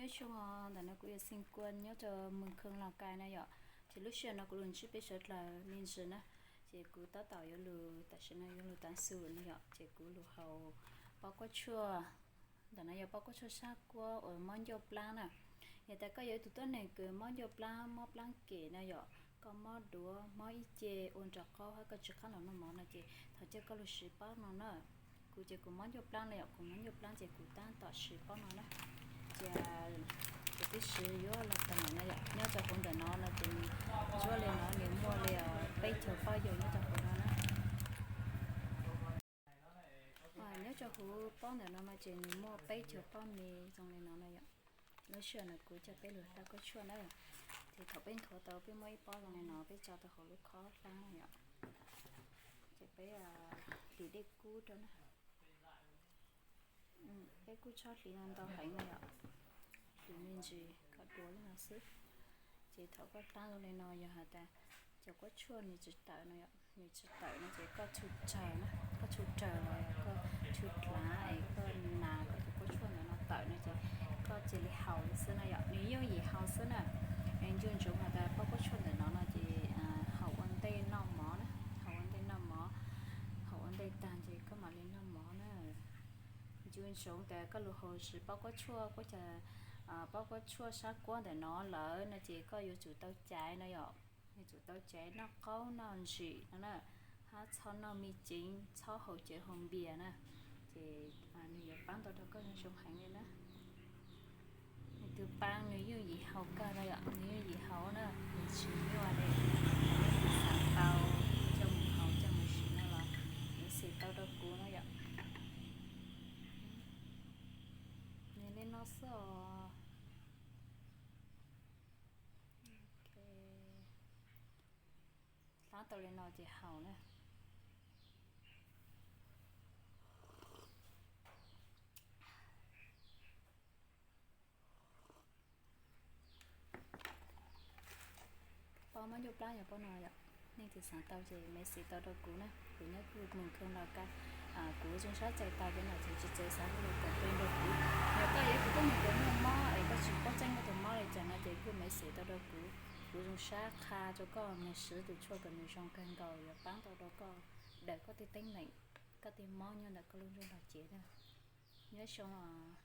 Nyob zoo os, ntawm no kuv yog Xeev Kuas nyob rau Mường Khương Lào Cai na yom. Ces lub sij hawm no kuv los ntsib peb sawv daws me ntsis na, ces kuv tab tom yuav lug, tam sim no yuav lug tav su no yom, ces kuv lug haus pob kuab tshuaj. Ntawm no yog pob kuab tshuaj sab kuab uas mob ncauj plaab na. Yog tas koj yog ib tug tuab neeg kws mob ncauj plaab, mob plaab kem na yom, koj mob duav mob ib ce ua nraag qaub hab koj tsis qab los noj mov no ces thov caw koj lug siv pob no na. Kuv ces kuv mob ncauj plaab na yom, kuv mob ncauj plaab ces kuv tab tom siv pob no na. Ces kuv twb siv yuav los tag no yom, nyob rau hauv ntawm no no ces nws ntsuab li no nws muaj li peb caug pob yog nyob rau hauv no na. Nyob rau hauv pob ntawm no no ces nws muaj peb caug pob me zoo li no na yom. Lub sij hawm no kuv coj peb lug hlab kuab tshuaj na. Ces thaum peb nthuav tau peb muab ib pob zoo li no peb tso rau hauv lub khob hlab na yom. Ces peb hliv dej kub rau na. Peb kuj txhob hliv ntau heev na yom, hliv me ntsis kom duav li no xwb. Ces thaum koj hlab zoo li no yog has tas cov kuab tshuaj nws tsis tawm no yom, nws tsis tawm no ces koj tshuj tsawg na, koj tshuj tsawg los koj tshuj dlav es koj nas koj cov kuab tshuaj ntawm no tawm no ces koj cia li haus li xwb na yom, nws yooj yim haus xwb na. Es ncu ntsoov has tas pob kuab tshuaj ntawm no no ces haus ua ntej noj mov na, haus ua ntej noj mov, haus ua ntej tag ces koj mam li noj mov na. Ncu ntsoov tas koj lug haus siv pob kuab tshuaj, pob kuab tshuaj sab kuab ntawm no lawm no ces koj yuav tsum tau caiv no yom, yuav tsum tau caiv noj qaub noj ntsim no na, hab txhob noj me ceev, txhob haus cawv haus npias na, ces nws yuav paab tau rau koj zoo heev li na. Nws tus paab nws yooj yim haus kawg no yom, nws yooj yim haus na, nws tsis nyuaj li, xav tau coj mus haus coj mus siv no los yuav xis tau rau kuv no yom. Nws li no xwb os. Hlab tau li no ces haus na. Pob mob ncauj plaab yog pob no yom. Leej twg xav tau ces message tau rau kuv na, kuv nyob kuj mus khoo los kag. Kuv zoo sab txais tau cov nom tswv tsis txawv xav kom peb nrog kuv. Yog koj yog ib tug tuab neeg kws muaj mob es koj tsis paub tseeb koj tus mob li cas no ces kuj message tau rau kuv. Kuv zoo sab qha rau koj mus siv tus tshuaj kom nws zoo kawg nkaus yuav paab tau rau koj daws koj tej teeb meem, koj tej mob nyob ntawm koj lub ntsej muag cev na. Nyob zoo os.